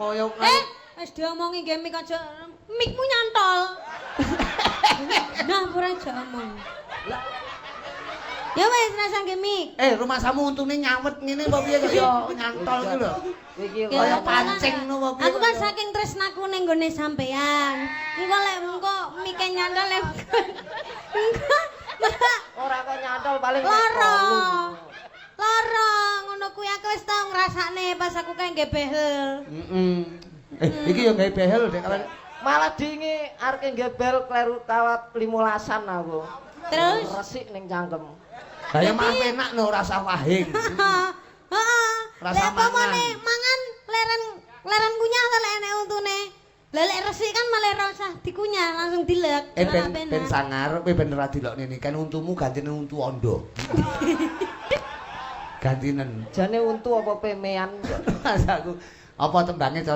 Kaya Eh, wis diomongi nggih mik aja mikmu nyantol. Nah, ora aja omong. Ya wis rasa nggih mik. Eh, rumangsamu untune nyawet ngene apa piye kok ya nyantol ki lho. Iki Ya, Kaya aku kan- pancing no apa piye Aku kan kaya- saking tresnaku ning nggone sampean. Engko lek engko mike nyantol lek engko Ora kok nyantol, paling lara. Lara ngono kuwi aku wis tau ngrasakne pas aku kae nggih behel. Heeh. Eh, iki yo gawe behel dek kawan. Malah dingi arep ngebel kleru kawat 15-an aku. Terus? Resik ning cangkem. Lah ya malah penak no, rasa wahing. Heeh. Rasa Lek apa mangan. mone mangan leren leren kunyah ta lek enek untune. Lah lek resik kan malah ora usah dikunyah, langsung dilek. Eh, ben Malah penak. ben sangar kowe ben ora dilokne ini kan untumu gantine untu ondo. Gantinen. Jane untu apa pemean kok. Mas aku apa tembange.